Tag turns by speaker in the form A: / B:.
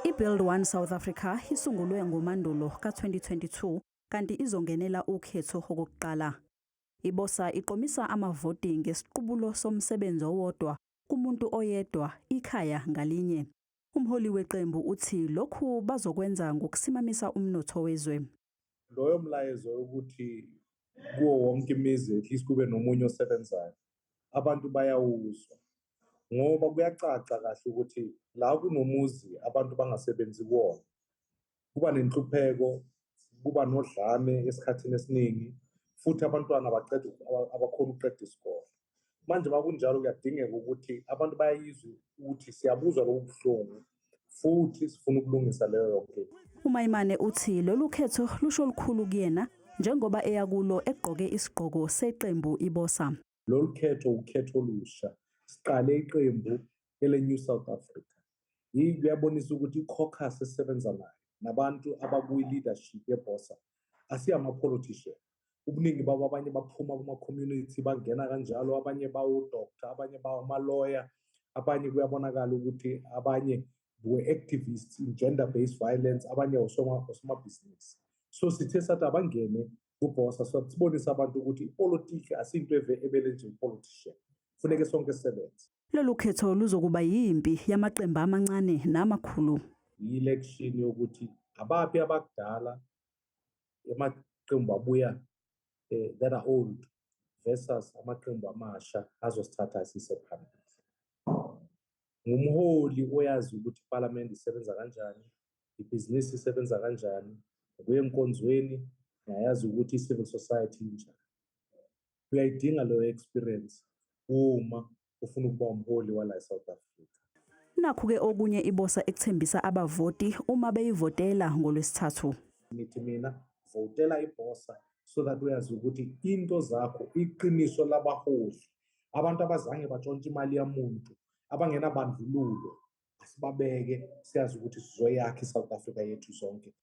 A: I-Build One South Africa isungulwe ngoMandulo ka-2022 kanti izongenela ukhetho okokuqala. IBosa iqomisa amavoti ngesiqubulo somsebenzi owodwa kumuntu oyedwa ikhaya ngalinye. Umholi weqembu uthi lokhu bazokwenza ngokusimamisa umnotho wezwe.
B: Loyo mlayezo ukuthi kuwo wonke imizi at least kube nomunye osebenzayo, abantu bayawuzwa ngoba kuyacaca kahle ukuthi la kunomuzi abantu bangasebenzi kuwona kuba nenhlupheko, kuba nodlame esikhathini esiningi, futhi abantwana abaqeda abakhona ukuqeda isikole. Manje makunjalo kuyadingeka ukuthi abantu bayayizwa ukuthi siyabuzwa lobu buhlungu futhi sifuna ukulungisa leyo yonke into.
A: UMaimane uthi lolu khetho lusho lukhulu kuyena njengoba eya kulo egqoke isigqoko seqembu iBosa.
B: Lolu khetho ukhetho olusha. Siqale iqembu ele-New South Africa. Kuyabonisa ukuthi i-caucus esisebenza nayo nabantu abakwi-leadership yeBosa asiyama-politician. Ubuningi babo abanye baphuma kuma-community bangena kanjalo, abanye bawo-doctor, abanye bawama-lawyer, abanye kuyabonakala ukuthi abanye were activists in gender-based violence, abanye osomabhizinisi. So sithe sathi abangene kuBosa, so sibonise abantu ukuthi ipolitiki asinto ebele nje politician. Funeke sonke sisebenze.
A: Lolu khetho luzokuba yimpi yamaqembu amancane namakhulu.
B: I-election yokuthi abaphi abakudala amaqembu abuya that are old versus amaqembu amasha azosithatha asise phambili. Ngumholi oyazi ukuthi iParliament isebenza kanjani, ibhizinisi isebenza kanjani, ukuya enkonzweni ngiyayazi ukuthi i-civil society injani. Uyayidinga leyo experience uma ufuna ukuba umholi wala eSouth Africa.
A: Nakhu-ke okunye iBosa ekuthembisa abavoti uma beyivotela ngoLwesithathu.
B: Ngithi mina votela iBosa so that uyazi ukuthi into zakho, iqiniso labaholi, abantu abazange batshontshe imali yamuntu, abangenabandlululo, asibabeke siyazi ukuthi sizoyakha iSouth Africa yethu sonke.